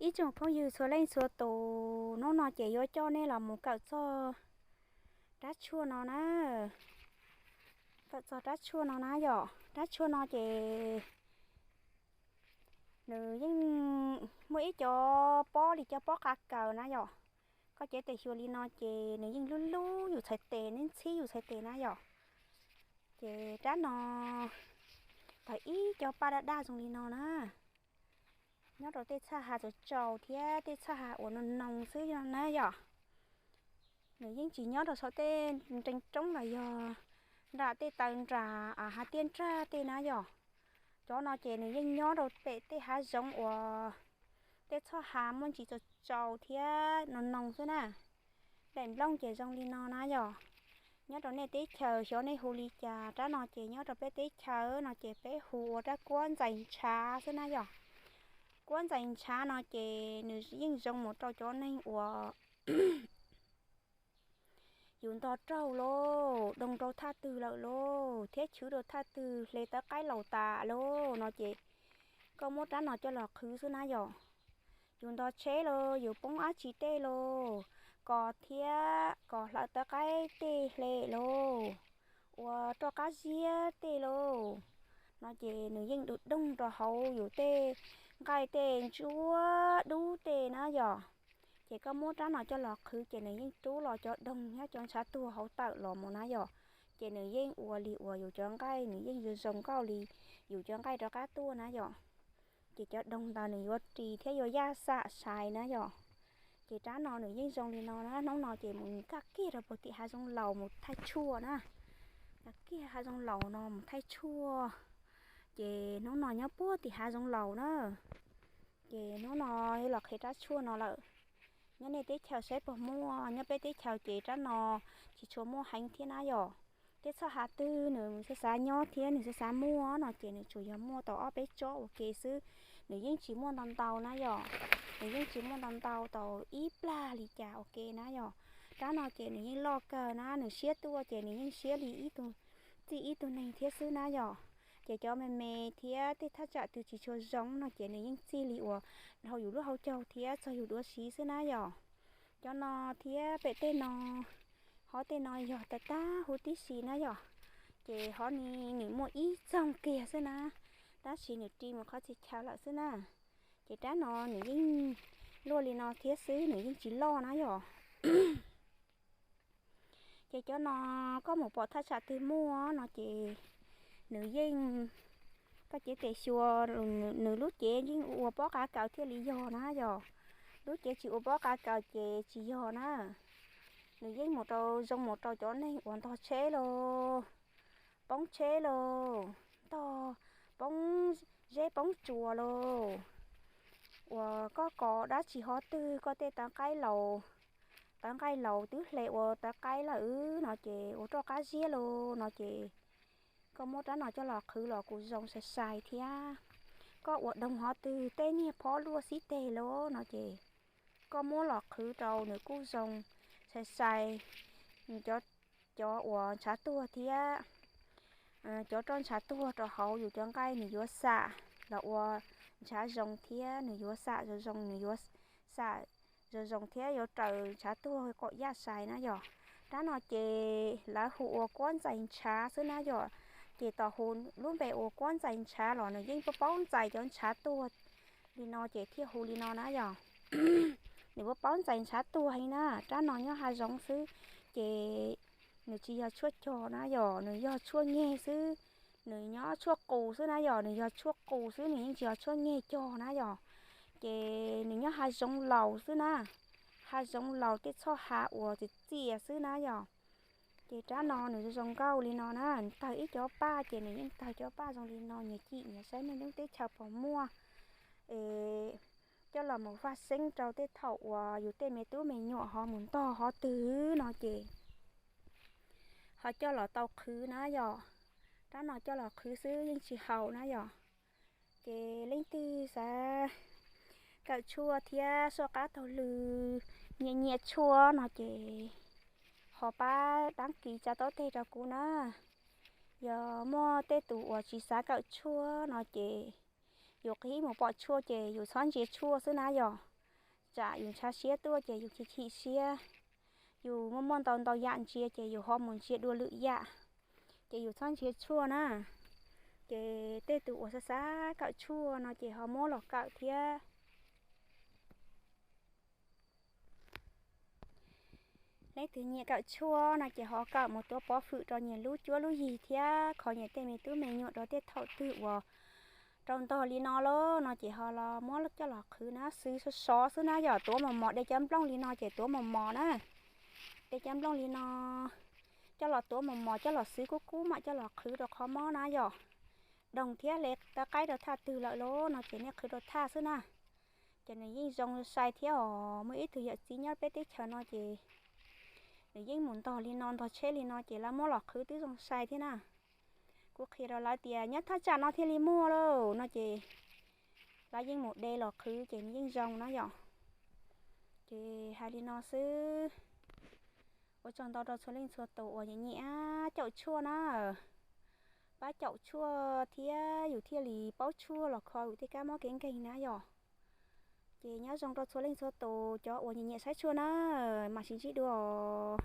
Ib tsoom phooj ywg txhua leej txhua tus, hnub no ces yuav coj nej los mus kawm txog rab tshuaj no na. Kawm txog rab tshuaj no na yom. Rab tshuaj no ces nws yeej muaj ib co pob li cov pob qav kaws na yom. Koj cev tes xyuas li no ces nws yeej lub lub yus txhais tes, nws ntxhib yus txhais tes na yom. Ces rab no tawm ib co paj daj daj zoo li no na, nyob rau tej txhaj hav tsaus tsaus thiab tej txhaj hav uas no noo xwb na yom. Nws yeej tsis nyob rau saum tej nrees roob los yog nram tej taw nram hav tiaj nrag tej na yom. Cov no ces nws yeej nyob rau pem tej hav zoov uas tej txhoj hav muaj ntsis tsaus tsaus thiab no noo xwb na. Daim nplooj ces zoo li no na yom. Nyob rau nej teb chaws xyov nej hu li cas, rab no ces nyob rau peb teb chaws no ces peb hu ua rab kuab ntxais ntshav xwb na yom. Kuab ntxais ntshav no ces nws yeej zoo mus rau cov neeg uas yus ntog raug lauj, doog rau thaj twg lawm lauj, thiab chwv rau thaj twg hle tawv qaib laus tas lauj no ces koj muab rab no coj los qhwv xwb na yom. Yus ntog tsheb lauj, yus poob dab tsi tej lauj, kos thiab kos hlawv tawv qaib tej hle lauj, ua roj qab ziab tej lauj no ces nws yeej doog doog rau hauv yus tej nqaij tej ntsuab dub tej na yom. Ces koj muab rab no coj los qhwv ces nws yeej rub los cov doog thiab cov ntshav tuag hauv tawm los mus na yom. Ces nws yeej ua li uas yus cov nqaij nws yeej zoo zoo nkauj li yus cov nqaij rov qab tuaj na yom. Ces cov doog ntawd nws yuav ris thiab yuav yaj xam sai na yom. Ces rab no nws yeej zoo li no na, hnub no ces mus kaj kiag rau puag tim hav zoov laus mus thaij tshuaj na. Kaj kiag hav zoov laus no mus thaij tshuaj. Ces hnub no nyob puag tim hav zoov laus na. Ces hnub no los qhia rab tshuaj no lawm. Nyob nej teb chaws saib puas muaj, nyob peb teb chaws ces rab no tsis tshua muaj heev thiab na yom. Tej txhoj hav twg nws xav xav nyob thiab nws xav xav muaj no ces nws tsuas yog muaj tau ob peb tsob ua ke xwb. Nws yeej tsis muaj ntau ntau na yom. Nws yeej tsis muaj ntau ntau, tau ib plag li cas ua ke na yom. Rab no ces nws yeej loj kawg na, nws siab tuaj ces nws yeej siab li ib tug, txij ib tug neeg thiab xwb na yom. Ces cov me me thiab tej thaj tsam twg tsis tshua zoo no ces nws yeej txij li uas dhau yus lub hauv caug thiab txog yus duav siv xwb na yom. Cov no thiab pem tej no, hov tej no yog tag tag huv tib si na yom. Ces hov ni nws muaj ib txoog kiag xwb na, tab sis nws ris mus qhov txhia chaw lawm xwb na. Ces rab no nws yeej luaj li no thiab xwb, nws yeej tsis loj na yom. Ces cov no koj mus pom thaj tsam twg muaj no ces nws yeej, koj cev tes xyuas, nws lub cev yeej ua pob qav kaws thiaj li yog na yom. Lub cev tsis ua pob qav kaws ces tsis yog na. Nws yeej mus rau, zoo mus rau cov neeg uas ntog tsheb lauj, poob tsheb lauj, ntog, poob zeb poob tsuas lauj, uas koj kos dab tsi hov twg, koj tej tawv qaib laus, tawv nqaij laus twb hle ua tawv qaib lawm no ces ua roj qab ziab lauj no ces koj muab rab no coj los qhwv los kuj zoo sai sai thiab. Koj ua doog hov twg, tej niag phob luaj xib teg lauj no ces koj muab los qhwv rau nws kuj zoo sai sai. Cov, cov uas ntshav tuag thiab cov roj ntshav tuag rau hauv yus cov nqaij nws yuav xam los ua ntshav zoo thiab nws yuav xam zoo zoo, nws yuav xam zoo zoo thiab yuav raws ntshav tuag kom yaj sai na yom. Rab no ces lawv hu ua kuab ntxais ntshav xwb na yom. Ces tos hu lub npe ua kuab ntxais ntshav los nws yeej paub ntxais cov ntshav tuag li no ces thiaj hu li no na yom. Nws paub ntxais ntshav tuag heev na. Rab no nyob hav zoov xwb, ces nws tsis yog tshuaj cog na yom, nws yog tshuaj nyeg xwb. Nws nyob tshuaj qus xwb na yom, nws yog tshuaj qus xwb, nws yeej tsis yog tshuaj nyeg cog na yom. Ces nws nyob hav zoov laus xwb na, hav zoov laus tej txhoj hav uas txias txias xwb na yom. Ces rab no nws zoo nkauj li no na, tawg ib cov paj ces nws yeej tawg cov paj zoo li no, nyias cim nyias saib nej lub teb chaws puas muaj es coj los mus vaj xeeb rau tej thaum uas yus tej me tub me nyuam ho mus ntog hov twg no ces ho coj los tau qhwv na yom. Rab no coj los qhwv xwb yeej tsis haum na yom. Ces leej twg xav kawm tshuaj thiab soj qab taug lw, nyiam nyiam tshuaj no ces ho pab dab kis tsa taub teg rau kuv na. Yog muaj tej tus uas tsis xav kawm tshuaj no ces yus qhib mus pom tshuaj ces yus txhob ntsia tshuaj xwb na yom. Tsam yus ntshaw siab tuaj ces yus chim chim siab, yus muaj muaj ntau ntau yam ntsia ces yus ho mus ntsia dua lwm yam, ces yus txhob ntsia tshuaj na. Ces tej tus uas xav xav kawm tshuaj no ces ho muab los kawm thiab. Leej twg nyiam kawm tshuaj no ces ho kawm mus tuav pov hwm rau nyias lub cuab lub yig thiab kho nyias tej me tub me nyuam rau tej thaum twg uas rau ntog li no lawm no ces ho los muab coj los qhwv na, xwb sov sov xwb na yom. Tuav mos mos, de cov nplooj li no ces tuav mos mos na, de cov nplooj li no coj los tuav mos mos coj los xwb kub kub mam coj los qhwv rau qhov mob na yom. Doog thiab hle tau qaib rau thaj twg lawm lauj no ces nej qhwv rau thaj xwb na. Ces nws yeej zoo sai thiab os. Muaj ib tug yawm txiv nyob peb teb chaws no ces nws yeej mus ntog li no, ntog tsheb li no ces lawv muab los qhwv twb zoo sai thiab na. Kuv qhia rau lawv tias nyob thaj tsam no thiaj li muaj lauj no ces lawv yeej mus de los qhwv ces nws yeej zoo na yom. Ces hais li no xwb. Ua tsaug ntau rau txhua leej txhua tus uas nyiam nyiam caum tshuaj na. Pab caum tshuaj thiab yus thiaj li paub tshuaj los kho yus tej kab mob kev nkeeg na yom. Ces nyob zoo rau txhua leej txhua tus cov uas nyiam nyiam saib tshuaj na, mam sib ntsib dua os.